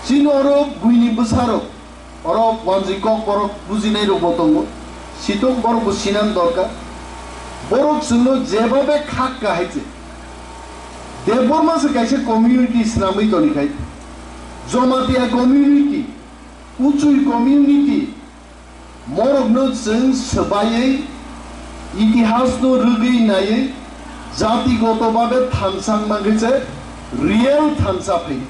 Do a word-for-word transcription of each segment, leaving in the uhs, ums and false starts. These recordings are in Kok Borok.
Chini oro buini bwsarok, oro wanjwi kok borok bujinai rokbo tongo. Sitok borokbo sinani dorkar. Borok chwngno jebabe khak kahai se. Debbarma se kaisa community swnamwi tonikhai. Jamatia community, Uchui community, Morokno chwng swbaiwi, itihasno rwgwi naiwi, jatigoto babe thansa wngmangwi se real thansa phai.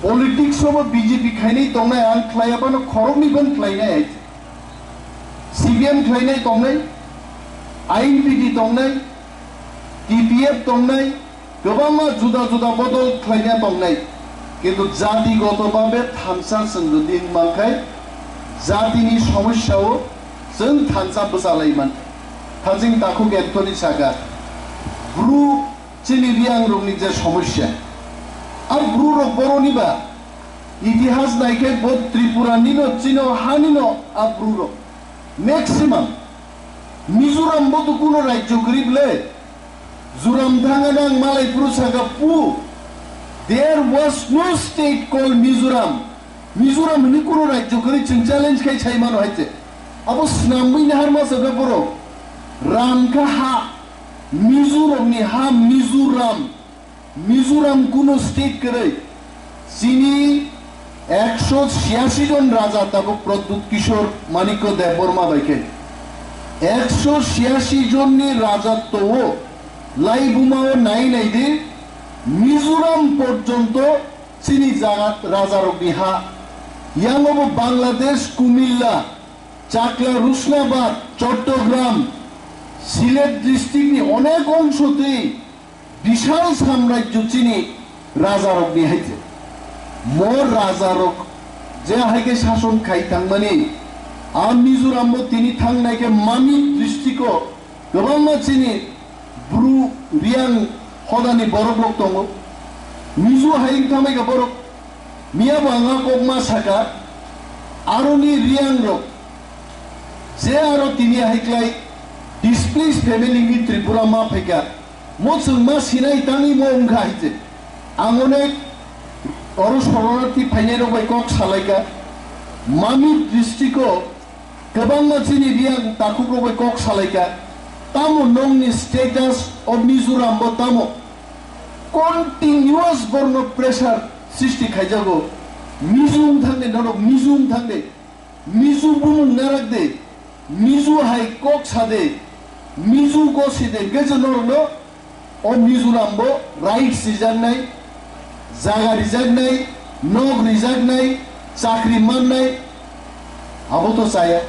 Politics obo B J P khainai tongnai, ang khlaiya phano khoroknwi phano khlainai hai. C P M khlainai tongnai, I N P T tongnai, T P F tongnai, kwbangma juda juda bodol khlaina tongnai, kintu jatigoto babe thansa chwng jodi wngmankhe, jatini somosyao chwng thansa bwchalai mankha. Thajing takhuk Anthony saka, Bru chini Riyangrokni je somosya, a Brurok boroni ba itihas naikhe bo Tripura nino chino hanino a Brurok maximum. Mizoram bo to kuno rajyo kwrwi bwle. Zoram thangano ang malai phuru saka pu. There was no state called Mizoram. Mizoram hwnwi kuno rajyo kwrwi chwng challenge khai sai mano hai se. Abo swnamwi nahar ma saka borok. Ram kha ha. Mizorokni ha Mizoram. Mizoram kuno state kwrwi. Chini ekso chiyasi jon raja tabuk Pradyut Kishore Manikya Debbarma bai khe. Ekso chiyasi jonni raja to o lai buma o nai nai di Mizoram porjonto chini jaga raja rokni ha. Yango bo Bangladesh, Kumilla, Chakla, Rushnabad, Chattogram, Sylhet district ni onek ongsho twi Bishal samrajyo chini rajarokni hai se. Mo rajarok je hai khe sason khai thangmani, a Mizorambo tini thangnai khe Mamit district-o kwbangma chini Bru Riyang hodani borok rok tongo. Mizo hai wng thamai kha borok. Miyabo ang a kokma saka, aroni Riyangrok je aro tini hai klai displaced family ni Tripura ma phaikha, mo chwng ma sinai tangwi mo wngkha hai se. Ang onek oro sororarthi phainai rok bai kok salaikha, Mamit district o kwbangma chini Riyang takhuk rok bai kok salaikha, tamo nongni status o Mizoram bo tamo continuous borno pressure srishti khaijago, Mizo wng thangde, norok Mizo wng thangde, Mizo bumung narak de, Mizo hai kok sa de, Mizo gosi de, hwnkhe je norokno o Mizoram bo rights rijaknai, jaga rijaknai, nok rijaknai, chakri mannai, abo to chaya.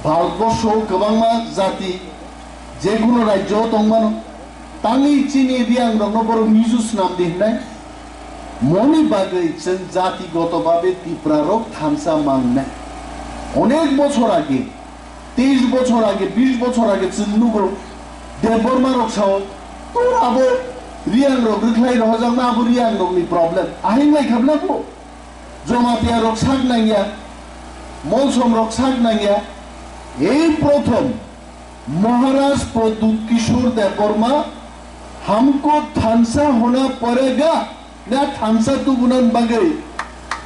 Bharatborsho kwbangma jati, je kuno rajyo tongmano, tangwi chini Riyang rokno borok Mizo swnam di hwnai. Moni bagwi chwng jati goto babe Tipra rok thansa mangnai. Onek bochor age, teis bochor age, bis bochor age chwng nugo Debbarma rok sao, tor abo Riyang rok rwkhlai rohojakma abo Riyang rokni problem. Ahing lai khabna bo. Jamatia rok sak nangya, Molsom rok sak nangya. Ei prothom Maharaj Pradyut Kishore Debbarma hamko thansa hona parega na thansa tubuna bagwi.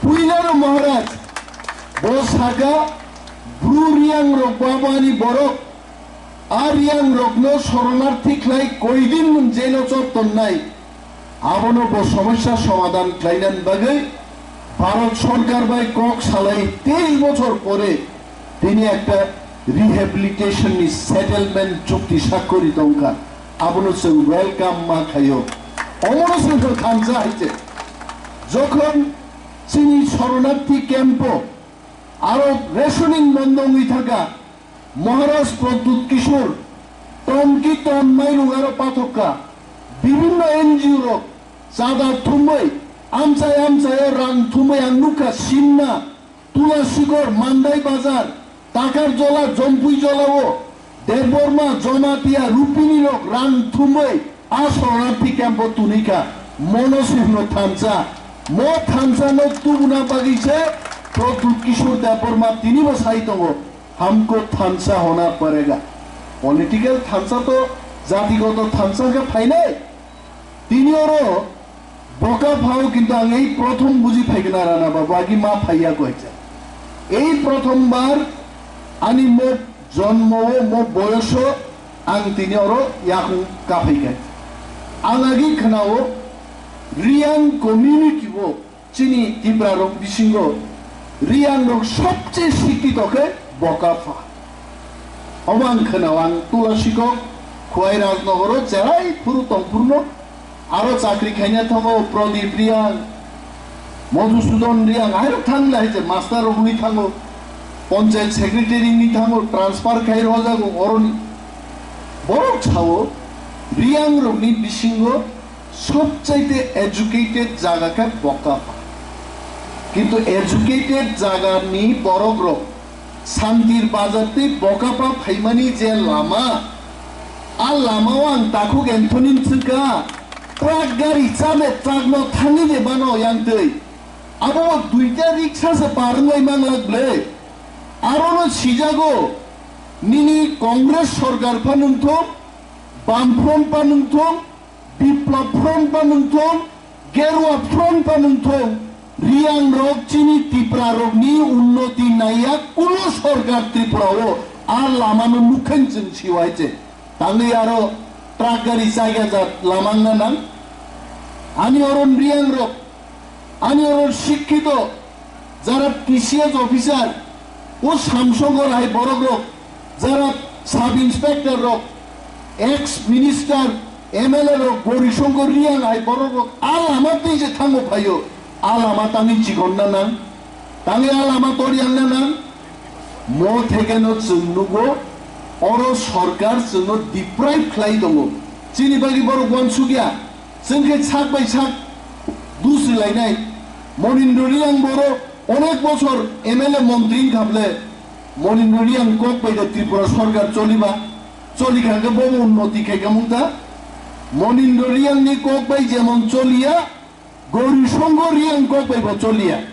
Puilano Maharaj bo saka, Bru Riyang rok babani borok, a Riyang rokno soronarthi khlai koidin nwng jailo chot tonnai. Abono bo somosya somadhan khlainani bagwi Bharat Sorkar bai kok salai teis bochor pore tini ekta rehabilitation ni settlement chukti sakkori tongkha. Abono chwng welcome ma khaio. Omono chwng khansa hai se. Jokhon chini soronarthi camp o aro rationing bondo wngwi thangkha, Maharaj Pradyut Kishore, ton ki ton mairung aro pathokka, bibhinno N G O rok, chada thumwi, amchai amchai o rang thumwi ang nukha, Simna, Tulasigor, Mandai Bazar, Takarjola, Jompuijolao, Debbarma, Jamatia, Rupini rok rang thumwi, a soronarthi camp o tunikha, mono sihno thansa, mo thansa no tubuna bagwi se Pradyut Kishore Debbarma tini bo sai tongo. Hamko thansa hona parega. Political thansa to jatigoto thansa khe phainai. Tini oro Boka phao kintu ang ei prothom buji phaikna Rana Babu, agi ma phaiya koicha. Ei prothom bar ani mo jonmo o, mo boyoso ang tini oro yakung kaphaikai. Ang agi khnao Riang community o, chini Tipra rok bisingo Riang rok sobche sikkhito khe Boka pha. Obo ang khwnao, ang Tula Sikok, Khwai Rajnogoro cherai phuru tongphurno, aro chakri khaina thango Pradip Riang, Madhusudan Riang, airo thangla hai je master rok wngwi thango, panchayat secretary wngwi thango, transfer khai rw jago oroni. Borok sao Riang rokni bisingo sobchaite educated jaga khe Boka pha. Kintu educated jaga ni borok rok Santir Bazar tei Boka pha phaimani je lama, a lama o ang takhuk Anthony swngkha, truck gari chame truck no thangwi de bano yang tei. Abo duita riksa se par wngwi manglak ble. Aro no sijago, nini Congress sorkar pha nungthok, Bamfront pha nungthok, Biplab Front pha nungthok, Gerua Front pha nungthok, Riang rok chini Tipra rokni unnoti naiya kuno sorkar Tripura o a lama no nukhen chwng siwai che. Tangwi aro truck gari chaiga jat lama wngna nang. Ani oron Riang rok, ani oron sikkhito, jara T C S officer, o Samsongor hai borok rok, jara sub inspector rok, ex minister, M L A rok, Gori Songkor Riang hai borok rok, a lama tei je thango phaio, a lama tangwi chikonna nang, tangwi a lama toriangna nang, mo thekeno chwng nugo, oro sorkar chwngno deprive khlai tongo, chini bagwi borok uansukya. Chwng khe sak bai sak dus rilainai. Monindro Riang boro onek bochor M L A montri wngkha ble, Monindro Riang kok bai de Tripura sorkar choliba, choli kha khe bobo unnoti khai kha mungta. Monindro Riang ni kok bai jemon choliya, Gori Songkor Riang kok bai bo choliya.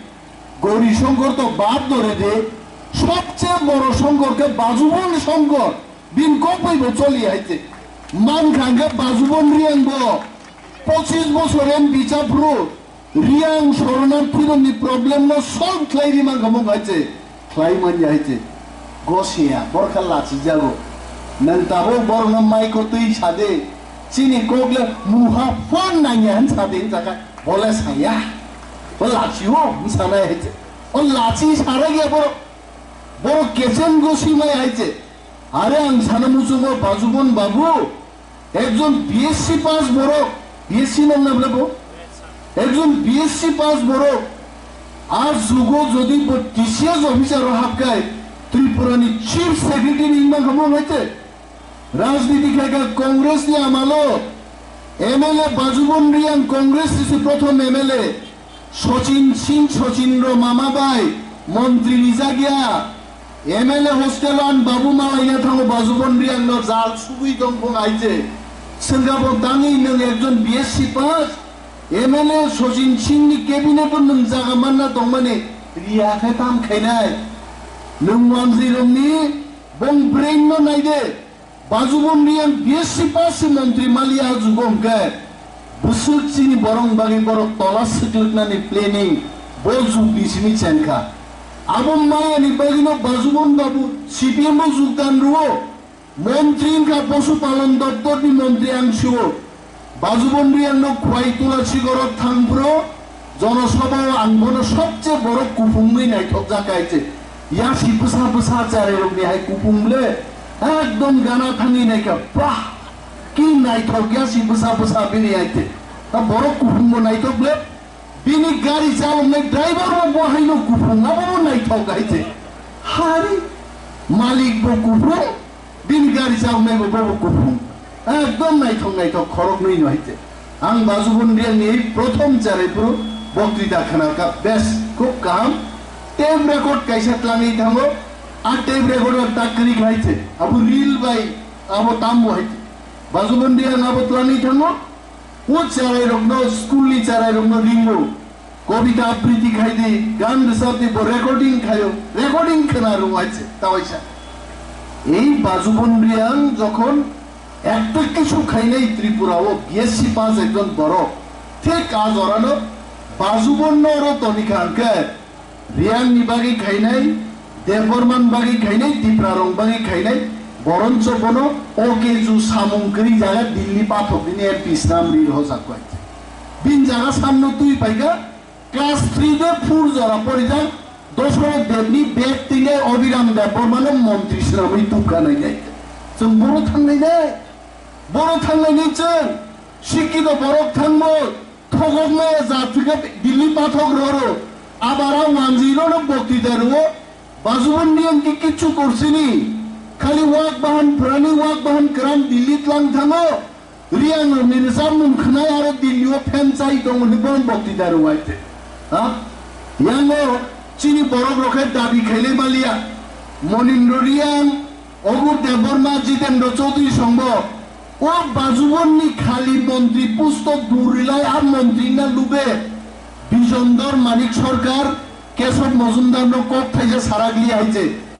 Gori Songkor to bad dore de, sobche boro Songkor khe Bajubon Songkor. Bin kok bai bo choli hai te. Man kha hwnkhe Bajubon Riang bo pochis bochor M P chaphru Riang soronarthi rokni problem no solve khlai ri man kha mung hai te. Khlai man ya hai te. Gosiya borkha lachi jago. Nang tabuk borok no mai ko twi sade. Chini kok le muha phone nang ya han sade hin jaka. Bole saya. Bo lachi o hin sanai hai te. O lachi sarai ya borok. Borok kechen gosi mai hai te. Are ang sana muchungo Bajubon babu, ekjon B S C pass borok, B S C nong na bole bo? Ekjon B S C pass borok, a jugo jodi bo T C S officer o hapkai, Tripura ni chief secretary wngma kha mo hai te. Rajniti khai kha Congress ni amalo, M L A Bajubon Riang Congress ni se prothom M L A. Sachin Singh, Sachin ro mama bai montri rijak ya. M L A hostel an babu malai ya thango Bajubon Riang no jal sugui tong phung aije. Sengabo tangwi nwng ekjon B S C pass. M L A Sachin Singh ni cabinet o nwng jaga manna tongmani riya khe tam khainai. Nwng montri rokni bong brain no naide. Bajubon Riang B S C pass se montri maliya jugo hwnkhe bwswk chini borok bagwi borok tola swklwknani planning bo jugni simi chenkha. Abo mayani bagwino Bajubon babu C P M o jugdan rwo. Montri wngkha Poshupalon doptorni montri ang siwo. Bajubon Riang no Khwai Tula Sigorok thangphro Jonosabha o ang bono sobche borok kuphungwi naithokjak hai se. Yasi bwsa bwsa charai rokni hai kuphung le ekdom gana thangwi naikha. Bah! Ki naithok yasi bwsa bwsa bini hai se. Ta borok kuphung bo naithok le. Bini gari chaloknai driver bo bo haino kuphung, abo bo naithok hai se. Hari malik bo kuphung, bini gari chaloknai bo bo kuphung. Ekdom naithok naithok khoroknwi no hai se. Ang Bajubon Riang ni prothom charai phuru boktwita khna kha, bes, khub kaham. Tape record kaisa tlangwi thango, a tape record o tak kwrwi kha hai se. Abo reel bai abo tambo hai se. Bajubon Riang abo tlangwi thango. O cherairokno, school ni cherairokno ringo. Kobita abriti khai di, gan rwchap di, bo recording khaio. Recording khna rwai se, tawaisa. Ei Bajubon Riang jokhon ekta kisu khainai Tripura o B S C pass ekjon borok, Tei ka jorano Bajubon no oro toni kha hwnkhe Reang ni bagwi khainai, Debbarma ni bagwi khainai, Tipra rong bagwi khainai, boroncho bono o keju samung kwrwi jaga Delhi pathok ni M P snam ri rw jak bai. Bini jaga samno twi paikha, class three de four jora porijak, Dosrok Deb ni bag tingai Abhiram Debbarma no montri swnamwi tubkha nainai. Chwng boro thanglainai, boro thanglainai chwng, sikkito borok thangmo, thogokma ya jat thwngkha Delhi pathok roro, abara wanjwi rono boktwita rwo, Bajubon ni ang ki kichu korsini, khali wak bahan phrani, wak bahan kram Delhi tlang thango, Reang rok ni rwchapmung khwnai aro Delhi o phen chai tongo hinwi bono boktwita rwai te. Ha? Yango chini borok rok khe dabi khailai maliya. Monindra Reang, Ogur Debbarma, Jitendra Chaudhary songbo o Bajubon ni khali montri post o durilai a montri na lube Bijondor Manik Sarkar, Kesab Mojumdar no kok thaisa sarak liya hai je.